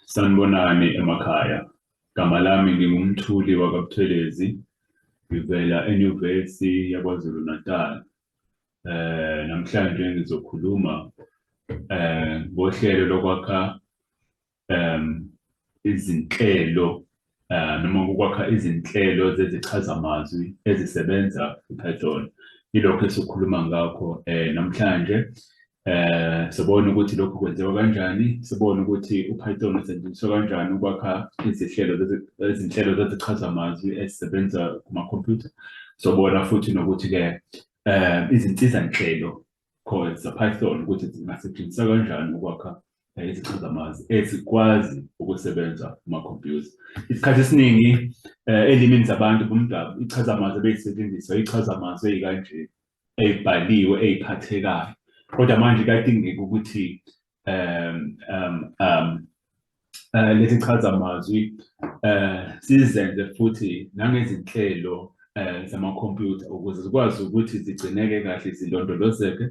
Sanibonani emakhaya. Gama lami nginguMthuli wakaButhelezi, ngivela eNyuvesi yaKwaZulu Natal. Namhlanje ngizokhuluma ngohlelo lokwakha izinhlelo noma ukwakha izinhlelo zezichazamazwi ezisebenza ku-Python. Yilokho esikhuluma ngakho namhlanje. Sibone ukuthi lokhu kwenziwa kanjani, sibone ukuthi uPython usetshenziswa kanjani ukwakha izihlelo izinhlelo zezichazamazwi ezisebenza kumakhompyutha. Sobona futhi nokuthi-ke izinsiza-nhlelo ze-Python ukuthi zingasetshenziswa kanjani ukwakha izichazamazwi ezikwazi ukusebenza kumakhompyutha. Isikhathi esiningi elimini zabantu bomdabu ichazamazwi ebeyisetshenziswa ichazamazwi eyikanje ey'bhaliwe ey'phathekayo kodwa manje kuyadingeka ukuthi um um um lezi chazamazwi sizenze futhi nangezinhlelo zamakhompyutha ukuze zikwazi ukuthi zigcineke kahle zilondolozeke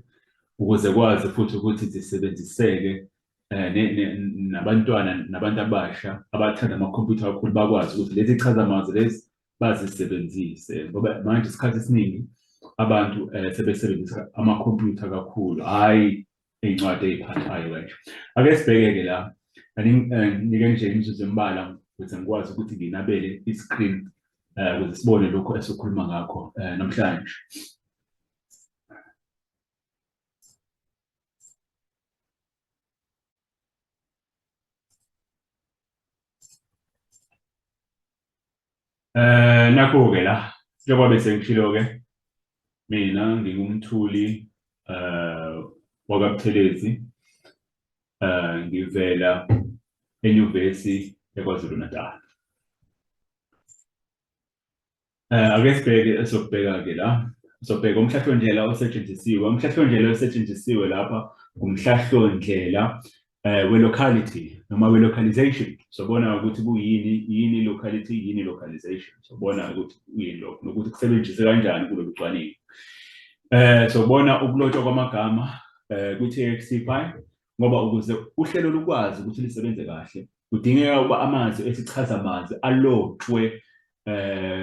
ukuze kwazi futhi ukuthi zisebenziseke nabantwana nabantu abasha abathanda amakhompyutha kakhulu bakwazi ukuthi lezi chazamazwi lezi bazisebenzise ngoba manje isikhathi esiningi abantu sebesebenzisa amakhompyutha kakhulu, hhayi iy'ncwadi ey'phathwayo kanje. Ake sibheke-ke la, nike nje imizuzu embalwa ukuze ngikwazi ukuthi nginabele i-screen ukuze sibone lokhu esikhuluma ngakho namhlanje. Nakho-ke la, njengoba bese ngishilo-ke, mina nginguMthuli wakaButhelezi, ngivela eNyuvesi yaKwaZulu Natal. Ake sibheke esokubheka-ke la. Sobheka umhlahlondlela osetshenzisiwe. Umhlahlondlela osetshenzisiwe lapha ngumhlahlondlela we-locality noma we-localization. Sobona ukuthi kuyini, yini locality, yini localization. Sobona ukuthi kuyini lokho nokuthi kusebenzise kanjani kulolu cwaningo. Sobona ukulotshwa kwamagama kwi-TXT file ngoba ukuze uhlelo lukwazi ukuthi lisebenze kahle kudingeka ukuba amazwi esichazamazwi alotshwe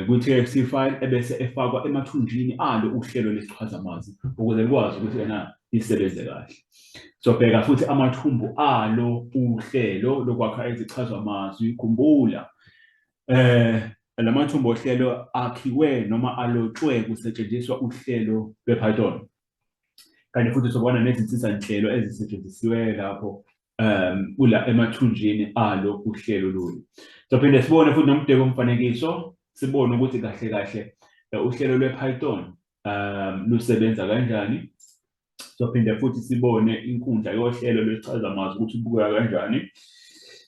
kwi-TXT file ebese efakwa emathunjini alo uhlelo lesichazamazwi ukuze likwazi ukuthi yena lisebenze kahle. Sobheka futhi amathumbu alo uhlelo lokwakha izichazamazwi. Khumbula lamathumbu ohlelo akhiwe noma alotshwe kusetshenziswa uhlelo lwe-Python. Kanti futhi sobona nezinsiza-nhlelo ezisetshenzisiwe lapho kula emathunjini alo uhlelo lolu. Sophinde sibone futhi nomdwebo mfanekiso, sibone ukuthi kahle kahle uhlelo lwe-Python lusebenza kanjani. Sophinde futhi sibone inkundla yohlelo lwesichazamazwi ukuthi ibukeka kanjani.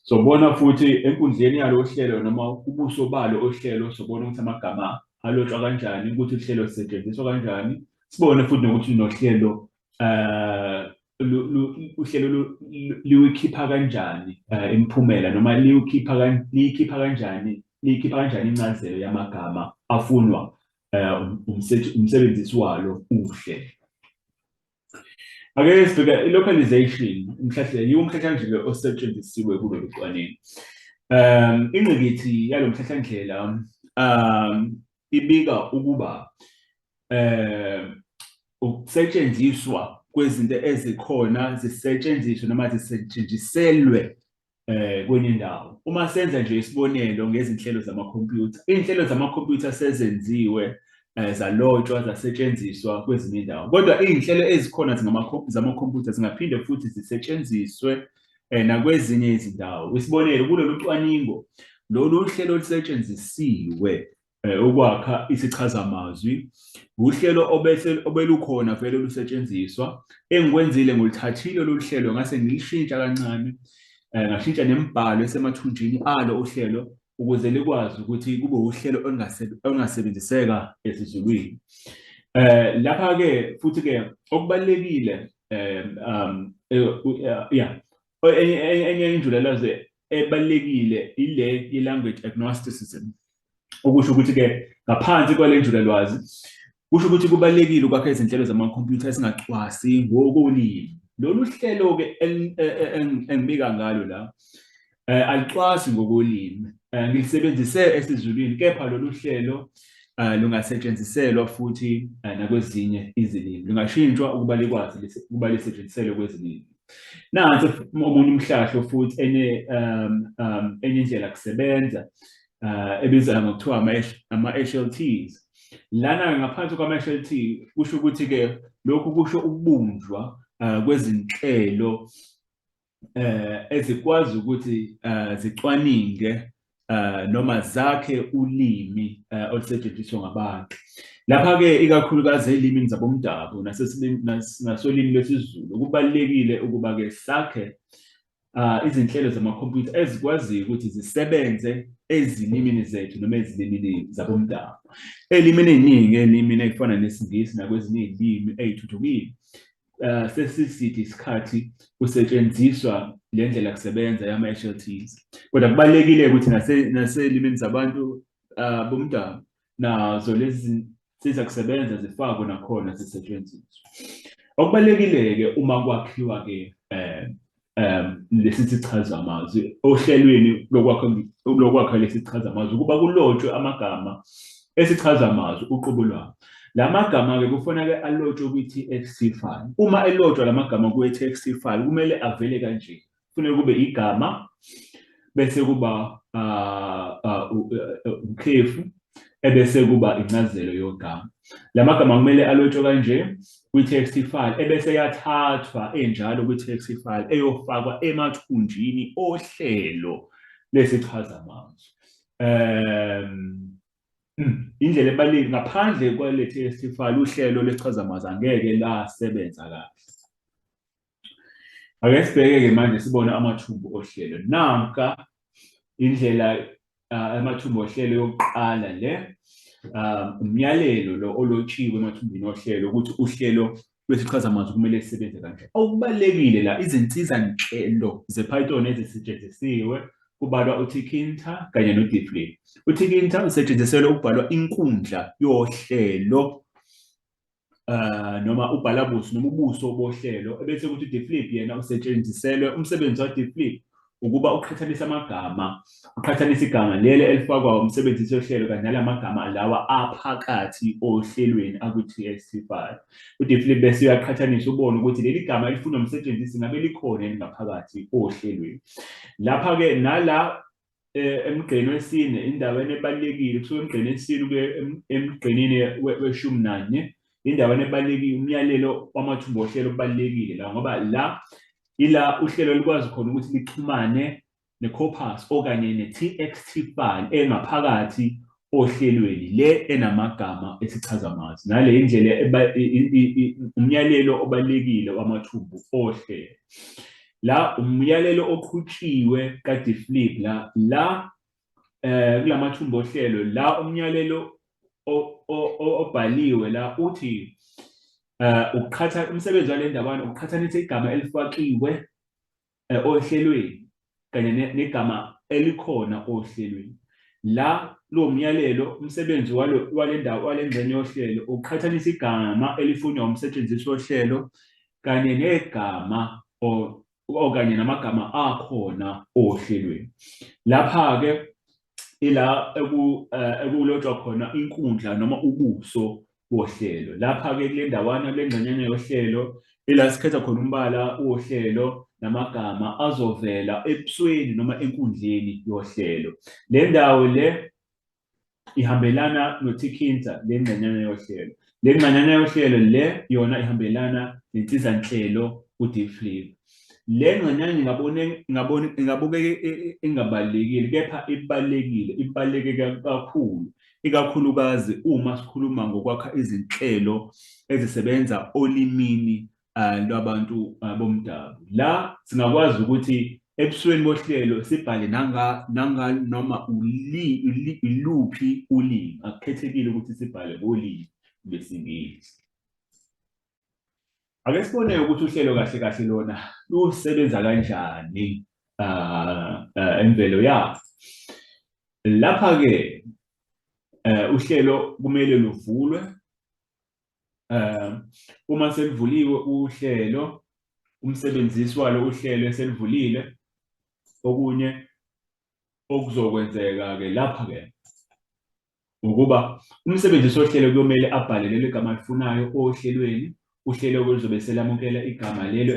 Sobona futhi enkundleni yalo hlelo noma kubuso balo ohlelo sobona ukuthi amagama alotshwa kanjani, ukuthi uhlelo lusetshenziswa kanjani. Sibone futhi nokuthi nohlelo uhlelo liwukhipha kanjani imiphumela noma liwukhipha liyikhipha kanjani liyikhipha kanjani incazelo yamagama afunwa umsebenzisi walo uhlelo. Ake sibheke i-localization, umhlahlela yiwo umhlahlandlela osetshenzisiwe kulolu cwaningo. Ingqikithi yalo mhlahlandlela ibika ukuba ukusetshenziswa kwezinto ezikhona zisetshenziswe noma zisetshenziselwe kwenye indawo. Uma senza nje isibonelo ngezinhlelo zamakhompyutha, iy'nhlelo zamakhompyutha sezenziwe zalotshwa zasetshenziswa kwezinye indawo, kodwa iy'nhlelo ezikhona zamakhompyutha zingaphinde futhi zisetshenziswe nakwezinye izindawo. Isibonelo, kulolu cwaningo, lolu hlelo olusetshenzisiwe ukwakha isichazamazwi uhlelo obese obelukhona vele lusetshenziswa. Engikwenzile ngiluthathile lolu hlelo ngase ngilishintsha kancane, ngashintsha nemibhalo esemathunjini alo uhlelo ukuze likwazi ukuthi kube uhlelo olungasebenziseka esiZulwini. Lapha-ke futhi-ke okubalulekile yeah enye injulalwazi ebalulekile ile ye-language agnosticism, okusho ukuthi-ke ngaphansi kwale njulalwazi kusho ukuthi kubalulekile ukwakha izinhlelo zamakhompyutha ezingacwasi ngokolimi. Lolu hlelo-ke engibika ngalo la alicwasi ngokolimi. Ngilisebenzise esiZulwini, kepha lolu hlelo lungasetshenziselwa futhi nakwezinye izilimi. Lungashintshwa ukuba likwazi ukuba lisetshenziselwe kwezinye izilimi. Nansi omunye umhlahlo futhi enye enye indlela kusebenza ebizwa ngokuthiwa ama-HLTs. Lana-ke ngaphansi kwama-HLT kusho ukuthi-ke lokhu kusho ukubunjwa kwezinhlelo ezikwazi ukuthi zicwaninge noma zakhe ulimi olusetshenziswa ngabantu. Lapha-ke ikakhulukazi ezilimini zabomdabu nasolimi lwesiZulu kubalulekile ukuba-ke sakhe izinhlelo zamakhompyutha ezikwaziyo ukuthi zisebenze ezilimini zethu noma ezilimini zabomdabu. Elimini ey'ningi, elimini ey'fana nesiNgisi nakwezinye iy'limi ey'thuthukile, sesiside isikhathi kusetshenziswa le ndlela kusebenza yama-HLTs. Kodwa kubalulekile ukuthi naselimini zabantu bomdabu nazo lezi zinsiza kusebenza zifakwe nakhona zisetshenziswe. Okubalulekile-ke uma kwakhiwa-ke lesi sichazamazwi ohlelweni lokwakha lesi sichazamazwi ukuba kulotshwe amagama esichazamazwi uqobo lwawo. La magama-ke kufanele alotshwe kwi-TXT file. Uma elotshwa la magama kwi-TXT file kumele avele kanje. Kufanele kube igama bese kuba ukhefu ebese kuba incazelo yogama. La magama kumele alotshwe kanje kwi-TXT file ebese yathathwa enjalo kwi-TXT file eyofakwa emathunjini ohlelo lesichazamazwi. Indlela ebalulekile ngaphandle kwale TXT file uhlelo lesichazamazwi angeke lasebenza kahle. Ake sibheke-ke manje sibone amathumbu ohlelo. Nanka indlela amathumbu ohlelo yokuqala le umyalelo lo olotshiwe emathumbini ohlelo ukuthi uhlelo lwesichazamazwi kumele lisebenze kanjani. Okubalulekile la izinsiza nhlelo zePython ezisetshenzisiwe kubalwa uTkinter kanye noDflip. UTkinter usetshenziselwe ukubhalwa inkundla yohlelo noma ubhalabuso noma ubuso bohlelo ebese kuthi uDflip yena usetshenziselwe umsebenzi waDflip ukuba uqhathanise amagama uqhathanise igama leli elifakwa umsebenzisi wohlelo kanye nalamagama lawa aphakathi ohlelweni akwi-TXT file. UDflip bese uyaqhathanisa ubone ukuthi leli gama elifunwa umsebenzisi ngabe likhona yini ngaphakathi ohlelweni. Lapha-ke nala emgqeni wesine indaweni ebalulekile kusuka emgqeni wesine kuye emgqenini weshumi nanye indaweni ebalulekile umyalelo wamathumba ohlelo obalulekile la ngoba la ila uhlelo likwazi khona ukuthi lixhumane ne-corpus okanye ne-TXT file engaphakathi ohlelweni le enamagama esichazamazwi. Nale indlela umyalelo obalulekile wamathumbu ohlelo. La umyalelo oqhutshiwe kaDflip la la kulamathumbu ohlelo la umyalelo obhaliwe la uthi ukuqhatha umsebenzi wale ndawana ukuqhathanisa igama elifakiwe ohlelweni kanye negama elikhona ohlelweni. La lowo myalelo umsebenzi wale ndawo wale ngxenye yohlelo uqhathanisa igama elifunwa umsetshenzisi wohlelo kanye negama okanye namagama akhona ohlelweni. Lapha-ke ila ekulotshwa khona inkundla noma ubuso wohlelo. Lapha-ke kule ndawana kule ngxenyana yohlelo ila sikhetha khona umbala wohlelo namagama azovela ebusweni noma enkundleni yohlelo. Le ndawo le ihambelana noTkinter le ngxenyana yohlelo. Le ngxenyana yohlelo le yona ihambelana nensizanhlelo uDflip. Le ngxenyana ingabone ingabone ingabukeka ingabalulekile kepha ibalulekile, ibaluleke kakhulu ikakhulukazi uma sikhuluma ngokwakha izinhlelo ezisebenza olimini lwabantu bomdabu. La singakwazi ukuthi ebusweni bohlelo sibhale nanga nanga noma iluphi ulimi, akukhethekile ukuthi sibhale ngolimi lwesiNgisi. Ake sibone ukuthi uhlelo kahle kahle lona lusebenza kanjani emvelo yalo. Lapha-ke uhlelo kumele luvulwe. Uma seluvuliwe uhlelo Umsebenzisi walo uhlelo eselivulile, okunye okuzokwenzeka-ke lapha-ke ukuba umsebenzisi wohlelo kuyomele abhale lelo gama alifunayo ohlelweni. Uhlelo kuzobe selamukela igama lelo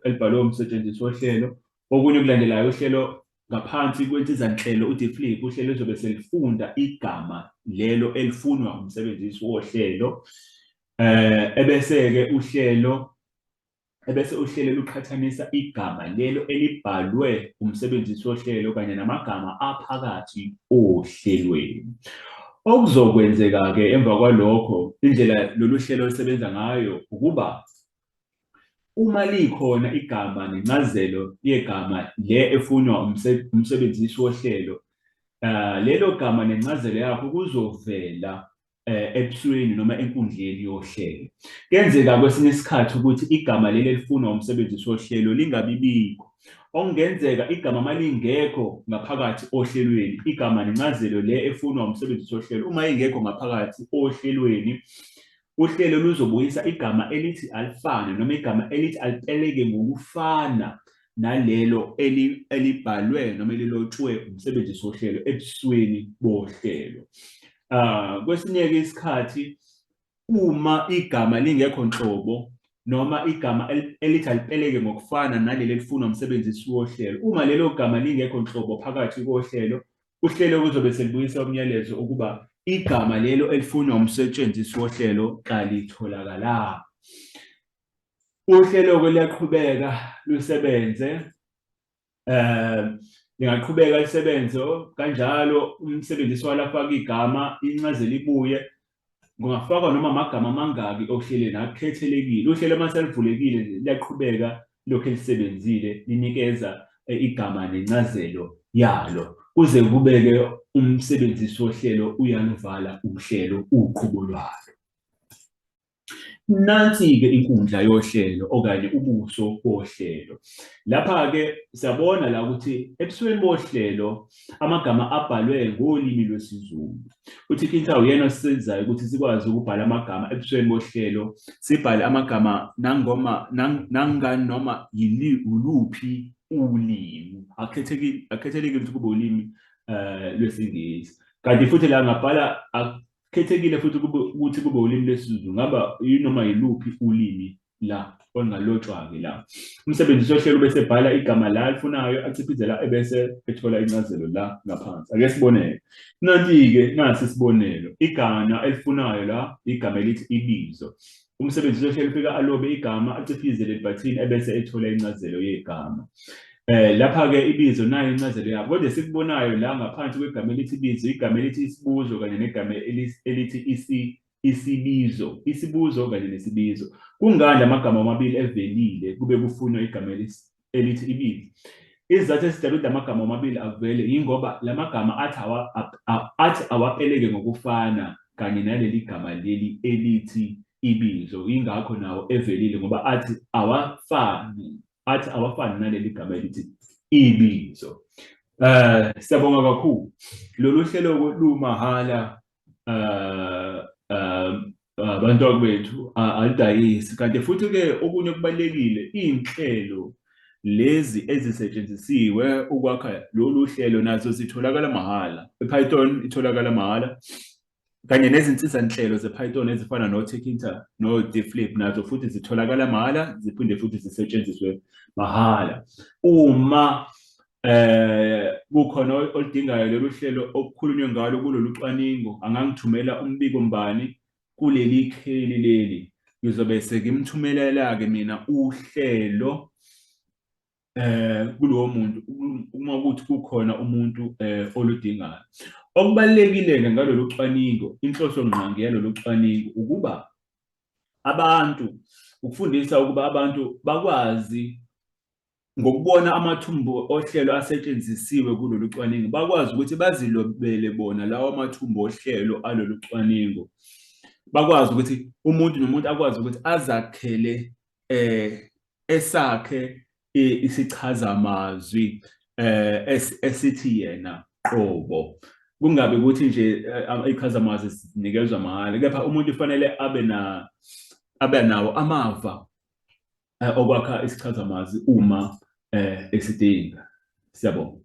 elibhalwe umsetshenzisi wohlelo. Okunye okulandelayo, uhlelo ngaphansi kwensizanhlelo uDiflip, uhlelo lizobe selifunda igama lelo elifunwa umsebenzisi wohlelo, ebese-ke uhlelo ebese uhlelo luqhathanisa igama lelo elibhalwe umsebenzisi wohlelo kanye namagama aphakathi ohlelweni. Okuzokwenzeka-ke emva kwalokho, indlela lolu hlelo olusebenza ngayo ukuba uma likhona igama nencazelo yegama le efunwa umsebenzisi wohlelo, lelo gama nencazelo yakho kuzovela ebusweni noma enkundleni yohlelo. Kuyenzeka kwesinye isikhathi ukuthi igama leli elifunwa umsebenzisi wohlelo lingabibikho. Okungenzeka igama malingekho ngaphakathi ohlelweni, igama nencazelo le efunwa umsebenzisi wohlelo uma ingekho ngaphakathi ohlelweni, uhlelo luzobuyisa igama elithi alifane noma igama elithi alipeleke ngokufana nalelo elibhalwe noma elilotshwe umsebenzisi wohlelo ebusweni bohlelo. Kwesinye-ke isikhathi uma igama lingekho nhlobo noma igama elithi alipeleke ngokufana naleli elifunwa umsebenzisi wohlelo, uma lelo gama lingekho nhlobo phakathi kohlelo, uhlelo kuzobe selibuyisa umyalezo ukuba igama lelo elifunwa umsetshenzisi wohlelo kalitholakalanga. Uhlelo-ke luyaqhubeka lusebenze, lingaqhubeka lisebenze kanjalo, umsebenzisi walo afake igama, incazelo ibuye. Kungafakwa noma amagama amangaki ohlelweni, akukhethelekile. Uhlelo uma selivulekile nje liyaqhubeka lokhu elisebenzile, linikeza igama nencazelo yalo kuze kube-ke umsebenzisi wohlelo uyaluvala uhlelo uqhubo lwalo. Nansi-ke inkundla yohlelo okanye ubuso bohlelo. Lapha-ke siyabona la ukuthi ebusweni bohlelo amagama abhalwe ngolimi lwesiZulu. UThinkinter uyena osisizayo ukuthi sikwazi ukubhala amagama ebusweni bohlelo, sibhale amagama nangoma nanganoma yiluphi ulimi. Akukhethekile akukhethelekile ukuthi kube ulimi lwesiNgisi. Kanti futhi la ngabhala Khethekile futhi kube ukuthi kube ulimi lwesiZulu, ngaba yinoma yiluphi ulimi la olungalotshwa-ke la. Umsebenzisi wohlelo bese ebhala igama la alifunayo, aciphizela ebese ethola incazelo la ngaphansi. Ake sibonele. Nanti-ke nasi isibonelo. Igama elifunayo la igama elithi ibizo. Umsebenzisi wohlelo ufika alobe igama, aciphizele ebhathini ebese ethola incazelo yegama. Lapha-ke ibizo nayo incazelo yabo, kodwa esikubonayo la ngaphansi kwegama elithi ibizo, igama elithi isibuzo kanye negama elithi isibizo, isibuzo kanye nesibizo. Kungani la magama omabili evelile kube kufunwa igama elithi ibizo? Isizathu esidala ukuthi la magama omabili avele yingoba la magama athi awapeleke ngokufana kanye naleli gama leli elithi ibizo, yingakho nawo evelile ngoba athi awafani. Athi awafani naleli gama elithi ibizo. Siyabonga kakhulu. Lolu hlelo lumahhala, abantu bethu, alidayisi. Kanti futhi-ke okunye okubalulekile, iy'nhlelo lezi ezisetshenzisiwe ukwakha lolu hlelo nazo zitholakala mahhala. I-Python itholakala mahhala, kanye nezinsizanhlelo ze-Python ezifana no-Tkinter no-Dflip nazo futhi zitholakala mahhala, ziphinde futhi zisetshenziswe mahhala. Uma kukhona oludingayo lolu hlelo okukhulunywe ngalo kulolu cwaningo, angangithumela umbiko mbani kuleli kheli leli. Ngizobe sengimthumelela-ke mina uhlelo kulowo muntu uma kuthi kukhona umuntu oludingayo. Okubalulekile-ke ngalolu cwaningo, inhloso ngqangi yalolu cwaningo ukuba abantu, ukufundisa ukuba abantu bakwazi ngokubona amathumbu ohlelo asetshenzisiwe kulolu cwaningo, bakwazi ukuthi bazilobele bona lawo mathumbu ohlelo alolu cwaningo. Bakwazi ukuthi umuntu nomuntu akwazi ukuthi azakhele esakhe isichazamazwi esithi yena qobo. Kungabi ukuthi nje ichazamazwi sinikezwa mahhala, kepha umuntu kufanele abe nawo amava okwakha isichazamazwi uma esidinga. Siyabonga.